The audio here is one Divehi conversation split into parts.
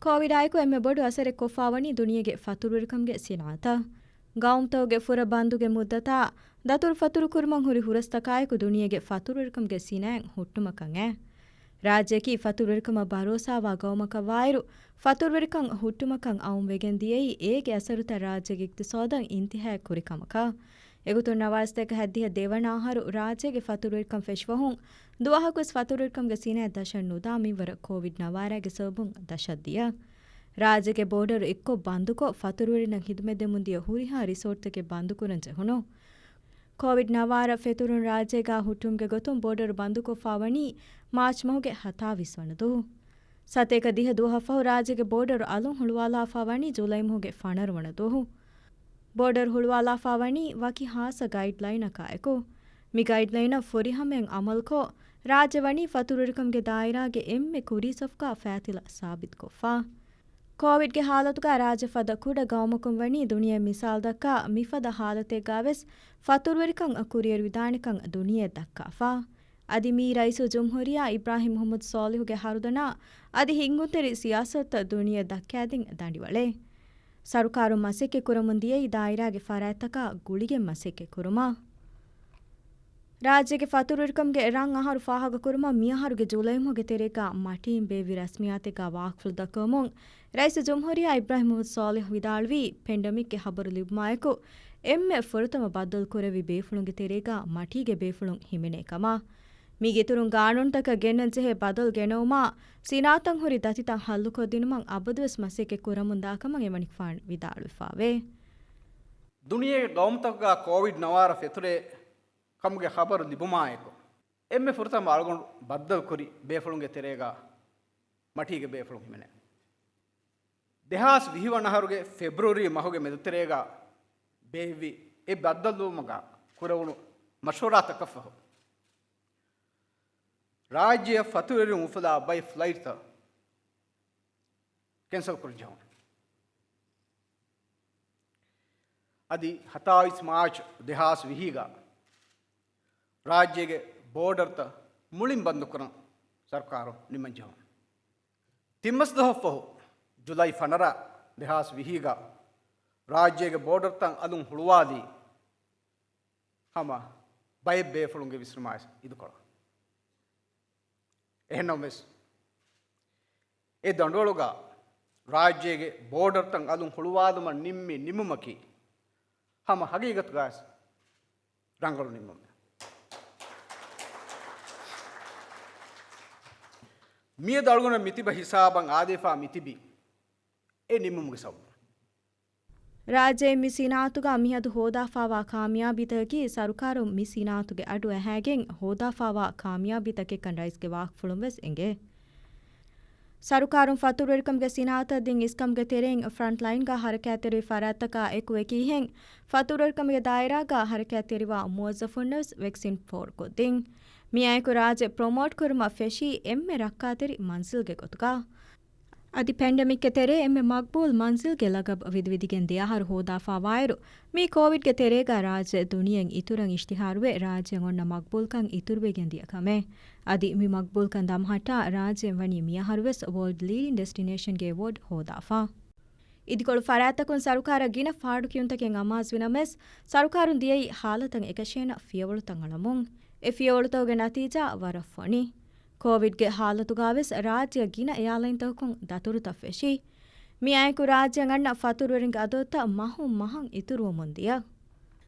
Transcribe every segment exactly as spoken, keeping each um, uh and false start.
ކޯވިޑާއެކު އެންމެ ބޮޑު އަސަރެއް ކޮށްފާވަނީ ދުނިޔޭގެ ފަތުރުވެރިކަމުގެ ސިނާއަތަށް. ގައުމުތަކުގެ ފުރަ ބަންދުގެ މުއްދަތާ، ދަތުރު ފަތުރު ކުރުމަށް ހުރި ހުރަސްތަކާއެކު ދުނިޔޭގެ ފަތުރުވެރިކަމުގެ ސިނާއަތް ހުއްޓުމަކަށް އައި. ރާއްޖެއަކީ ފަތުރުވެރިކަމަށް ބަރޯސާވާ ގައުމަކަށް ވާއިރު، ފަތުރުވެރިކަން ހުއްޓުމަކަށް އައުމުވެގެން ދިޔައީ އޭގެ އަސަރުތައް ރާއްޖޭގެ އިގްތިސޯދަށް އިންތިހާއެއް ކުރި ކަމަކަށް. އެގޮތުން ނަވާރަ ސަތޭކަ ހަތްދިހަ ދެވަނަ އަހަރު ރާއްޖޭގެ ފަތުރުވެރިކަން ފެށިފަހުން ދުވަހަކުވެސް ފަތުރުވެރިކަމުގެ ސިނާއަތް ދަށަށް ނުދާ މިންވަރަށް ކޯވިޑް ނަވާރަގެ ސަބަބުން ދަށަށް ދިޔަ. ރާއްޖޭގެ ބޯޑަރު އެއްކޮށް ބަންދުކޮށް، ފަތުރުވެރިންނަށް ހިދުމަތް ދެމުން ދިޔަ ހުރިހާ ރިސޯޓްތަކެއް ބަންދުކުރަން ޖެހުނު. ކޯވިޑް ނަވާރަ ފެތުރުން ރާއްޖޭގަ ހުއްޓުމުގެ ގޮތުން ބޯޑަރު ބަންދުކޮށްފާ ވަނީ މާޗް މަހުގެ ހަތާވީސް ވަނަ ދުވަހު. ސަތޭކަ ދިހަ ދުވަހަށް ފަހު ރާއްޖޭގެ ބޯޑަރު އަލުން ހުޅުވާލާފާ ވަނީ ޖުލައި މަހުގެ ފަނަރަ ވަނަ ދުވަހު. ބޯޑަރު ހުޅުވާލާފާ ވަނީ ވަކި ހާއްސަ ގައިޑްލައިނަކާއެކު. މި ގައިޑްލައިނަށް ފުރިހަމައިން އަމަލުކޮށް، ރާއްޖެ ވަނީ ފަތުރުވެރިކަމުގެ ދާއިރާގެ އެންމެ ކުރީ ސަފުގާ ފައިތިލަ ސާބިތުކޮށްފަ. ކޯވިޑްގެ ހާލަތުގަ ރާއްޖެ ފަދަ ކުޑަ ގައުމަކުން ވަނީ ދުނިޔެ މިސާލް ދައްކާ، މިފަދަ ހާލަތެއްގަ ވެސް ފަތުރުވެރިކަން ކުރިއެރުވިދާނެކަން ދުނިޔެ ދައްކާފަ. އަދި މީ ރައީސުލްޖުމްހޫރިއްޔާ އިބްރާހިމް މުޙައްމަދު ޞާލިޙުގެ ހަރުދަނާ އަދި ހިންގުންތެރި ސިޔާސަތުތައް ދުނިޔެ ދައްކައިދިން ދަނޑިވަޅެއް. ސަރުކާރުން މަސައްކަތް ކުރަމުން ދިޔައީ ދާއިރާގެ ފަރާތްތަކާ ގުޅިގެން މަސައްކަތް ކުރުމަށް. ރާއްޖޭގެ ފަތުރުވެރިކަމުގެ ރަން އަހަރު ފާހަގަކުރުމަށް މިއަހަރުގެ ޖުލައި މަހުގެ ތެރޭގަ މަޓީން ބޭއްވި ރަސްމިއްޔާތެއްގަ ވާހަކަފުޅު ދައްކަވަމުން، ރައީސުލްޖުމްހޫރިއްޔާ އިބްރާހިމް މުޙައްމަދު ޞާލިޙު ވިދާޅުވީ، ޕެންޑެމިކްގެ ޚަބަރު ލިބުމާއެކު، އެންމެ ފުރަތަމަ ބައްދަލު ކުރެއްވި ބޭފުޅުންގެ ތެރޭގަ މަޓީގެ ބޭފުޅުން ހިމެނޭ ކަމަށް. މީގެ އިތުރުން ގާނޫނުތަކަށް ގެންނަން ޖެހޭ ބަދަލު ގެނައުމާ، ސިނާއަތަށް ހުރި ދަތިތައް ހައްލުކޮށްދިނުމަށް އަބަދުވެސް މަސައްކަތް ކުރަމުންދާ ކަމަށް އެމަނިކުފާނު ވިދާޅުވެފައވޭ. ދުނިޔޭގެ ގައުމުތަކުގަ ކޯވިޑް ނަވާރަ ފެތުރޭ ކަމުގެ ޚަބަރު ލިބުމާއެކު، އެންމެ ފުރަތަމަ އަޅުގަނޑު ބައްދަލުކުރި ބޭފުޅުންގެ ތެރޭގަ މަޓީގެ ބޭފުޅުން ހިމެނޭ. ދެހާސް ވިހި ވަނަ އަހަރުގެ ފެބްރުއަރީ މަހުގެ މެދުތެރޭގަ ބޭއްވި އެ ބައްދަލުވުމުގަ ކުރެވުނު މަޝްވަރާތަކަށްފަހު، ރާއްޖެއަށް ފަތުރުވެރިން އުފުލާ ބައެއް ފްލައިޓްތައް ކެންސަލް ކުރަން ޖެހުނު. އަދި ހަތާވީސް މާޗް ދެހާސް ވިހީގަ ރާއްޖޭގެ ބޯޑަރުތައް މުޅިން ބަންދުކުރަން ސަރުކާރު ނިންމަން ޖެހުނު. ތިން މަސް ދުވަހަށް ފަހު، ޖުލައި ފަނަރަ، ދެހާސް ވިހީގަ ރާއްޖޭގެ ބޯޑަރުތައް އަލުން ހުޅުވާލީ ހަމަ ބައެއް ބޭފުޅުންގެ ވިސްނުމާ އިދިކޮޅަށް. އެހެންނަމަވެސް، އެ ދަނޑުވަޅުގަ ރާއްޖޭގެ ބޯޑަރުތައް އަލުން ހުޅުވާލުމަށް ނިންމި ނިންމުމަކީ ހަމަ ހަގީގަތުގައި ރަނގަޅު ނިންމުމެއް. މިއަދު އަޅުގަނޑަށް މިތިބަ ހިސާބަށް އާދެފާ މިތިބީ އެ ނިންމުމުގެ ސަބަބުން. ރާއްޖޭ މި ސިނާއަތުގަ މިއަދު ހޯދާފާވާ ކާމިޔާބީތަކަކީ ސަރުކާރުން މި ސިނާއަތުގެ އަޑު އަހައިގެން ހޯދާފާވާ ކާމިޔާބީތަކެއްކަން ރައީސްގެ ވާހަކަފުޅުން ވެސް އެނގޭ. ސަރުކާރުން ފަތުރުވެރިކަމުގެ ސިނާއަތަށް ދިން އިސްކަމުގެ ތެރެއިން ފްރަންޓްލައިންގަ ހަރަކާތްތެރިވި ފަރާތްތަކާ އެކު އެކީހެން ފަތުރުވެރިކަމުގެ ދާއިރާގަ ހަރަކާތްތެރިވާ މުވައްޒަފުންނަށް ވެސް ވެކްސިން ފޯރުކޮށްދިން. މިއާއެކު ރާއްޖެ ޕްރޮމޯޓް ކުރުމަށް ފެށީ އެންމެ ރައްކާތެރި މަންޒިލްގެ ގޮތުގަ. އަދި ޕެންޑެމިކްގެ ތެރޭ އެންމެ މަގްބޫލް މަންޒިލްގެ ލަގަބް ވިދިވިދިގެން ދެއަހަރު ހޯދާފާވާއިރު، މީ ކޯވިޑްގެ ތެރޭގަ ރާއްޖެ ދުނިޔެއިން އިތުރަށް އިޝްތިހާރުވެ، ރާއްޖެއަށް އޮންނަ މަގްބޫލްކަން އިތުރުވެގެން ދިޔަ ކަމެއް. އަދި މި މަގްބޫލްކަން ދަމަހައްޓާ، ރާއްޖެ ވަނީ މިއަހަރުވެސް ވޯލްޑް ލީޑިން ޑެސްޓިނޭޝަންގެ އެވޯޑް ހޯދާފަ. އިދިކޮޅު ފަރާތްތަކުން ސަރުކާރަށް ގިނަ ފާޑުކިޔުންތަކެއް އަމާޒުވިނަމަވެސް، ސަރުކާރުން ދިޔައީ ހާލަތަށް އެކަށޭނަ ފިޔަވަޅުތައް އަޅަމުން. އެ ފިޔަވަޅުތަކުގެ ނަތީޖާ ވަރަށް ފޮނި. ކޯވިޑްގެ ހާލަތުގަވެސް ރާއްޖެއަށް ގިނަ އެއާލައިންތަކުން ދަތުރުތައް ފެށި. މިއާއެކު ރާއްޖެއަށް އަންނަ ފަތުރުވެރިންގެ އަދަދުތައް މަހުން މަހަށް އިތުރުވަމުން ދިޔަ.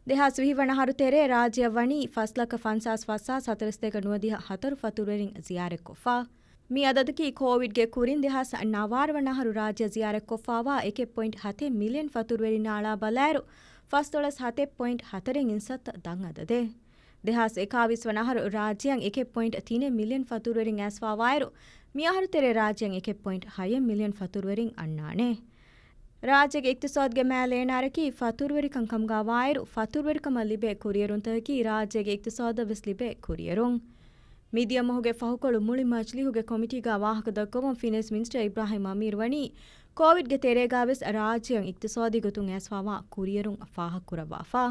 ދެހާސް ވިހި ވަނަ އަހަރު ތެރޭ ރާއްޖެއަށް ވަނީ ފަސް ލައްކަ ފަންސާސް ހަތަރެއް ސަތޭކަ ނުވަދިހަ ހަތަރު ފަތުރުވެރިން ޒިޔާރަތްކޮށްފަ. މި އަދަދަކީ ކޯވިޑްގެ ކުރިން ދެހާސް ނަވާރަ ވަނަ އަހަރު ރާއްޖެ ޒިޔާރަތްކޮށްފާވާ އެކެއް ޕޮއިންޓް ހަތެއް މިލިއަން ފަތުރުވެރިންނާ އަޅާ ބަލާއިރު، ފަސްދޮޅަސް ހަތެއް ޕޮއިންޓް ހަތަރެއް އިންސައްތަ ދަށް އަދަދެއް. ދެހާސް އެކާވީސް ވަނަ އަހަރު ރާއްޖެއަށް އެކެއް ޕޮއިންޓް ތިނެއް މިލިއަން ފަތުރުވެރިން އައިސްފާވާއިރު، މިއަހަރު ތެރޭ ރާއްޖެއަށް އެކެއް ޕޮއިންޓް ހައެއް މިލިއަން ފަތުރުވެރިން އަންނާނެ. ރާއްޖޭގެ އިޤްތިޞާދުގެ މާ ލޭނާރަކީ ފަތުރުވެރިކަން ކަމުގަ ވާއިރު، ފަތުރުވެރިކަމަށް ލިބޭ ކުރިއެރުންތަކަކީ ރާއްޖޭގެ އިޤްތިޞާދަށް ވެސް ލިބޭ ކުރިއެރުން. މިދިޔަ މަހުގެ ފަހުކޮޅު މުޅި މަޖިލީހުގެ ކޮމިޓީގަ ވާހަކަ ދައްކަވަމުން ފިނޭންސް މިނިސްޓަރ އިބްރާހިމް އަމީރު ވަނީ، ކޯވިޑްގެ ތެރޭގަ ވެސް ރާއްޖެއަށް އިޤްތިޞާދީ ގޮތުން އައިސްފާވާ ކުރިއެރުން ފާހަގަކުރައްވާފަ.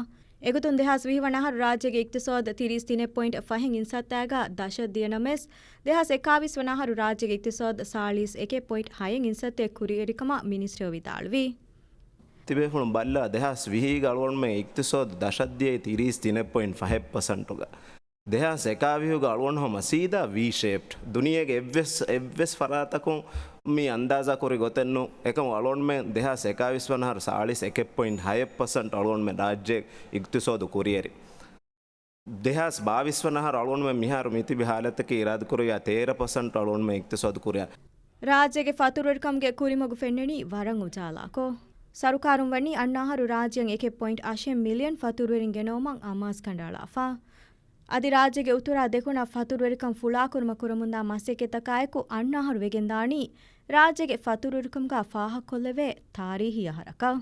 އެގޮތުން ދެހާސް ވިހި ވަނަ އަހަރު ރާއްޖޭގެ އިގްތިސޯދު ތިރީސް ތިނެއް ޕޮއިންޓް ފަހެއް އިންސައްތާގަ ދަށަށް ދިޔަ ނަމަވެސް، ދެހާސް އެކާވީސް ވަނަ އަހަރު ރާއްޖޭގެ އިގްތިސޯދު ސާޅީސް އެކެއް ޕޮއިންޓް ހައެއް އިންސައްތައެއް ކުރިއެރިކަމަށް މިނިސްޓްރީ ވިދާޅުވީ. ތިބޭފުޅުން ބައްލާ، ދެހާސް ވިހީގަ އަޅުގަނޑުމެން އިގްތިސޯދު ދަށަށް ދިޔައީ ތިރީސް ތިނެއް ޕޮއިންޓް ފަހެއް ޕަސެންޓުގަ. ދެހާސް އެކާވީހުގަ އަޅުގަނޑު ހަމަ ސީދާ ވީ ޝޭޕްޑް. ދުނިޔޭގެ އެއްވެސް، އެއްވެސް ފަރާތަކުން މި އަންދާޒާ ކުރި ގޮތެއް ނޫން. އެކަމު އަޅުގަނޑުމެން ދެހާސް އެކާވީސް ވަނަ އަހަރު ސާޅީސް އެކެއް ޕޮއިންޓް ހައެއް ޕަސެންޓް އަޅުގަނޑުމެން ރާއްޖޭ އިގްތިސޯދު ކުރިއެރި. ދެހާސް ބާވީސް ވަނަ އަހަރު އަޅުގަނޑުމެން މިހާރު މިތިބި ހާލަތަކީ އިރާދަކުރެއްވިޔާ ތޭރަ ޕަސެންޓް އަޅުގަނޑުމެން އިގްތިސޯދު ކުރިއަށް. ރާއްޖޭގެ ފަތުރުވެރިކަމުގެ ކުރިމަގު ފެންނަނީ ވަރަށް އުޖާލާކޮށް. ސަރުކާރުން ވަނީ އަންނަ އަހަރު ރާއްޖޭން އެކެއް ޕޮއިންޓް އަށެއް މިލިއަން ފަތުރުވެރިން ގެނައުމަށް އަމާޒު ކަނޑައަޅާފަ. އަދި ރާއްޖޭގެ އުތުރާ ދެކުނަށް ފަތުރުވެރިކަން ފުޅާކުރުމަށް ކުރަމުންދާ މަސައްކަތްތަކާއެކު އަންނަ އަހަރު ވެގެންދާނީ ރާއްޖޭގެ ފަތުރުވެރިކަމުގަ ފާހަގަކޮށްލެވޭ ތާރީހީ އަހަރަކަށް.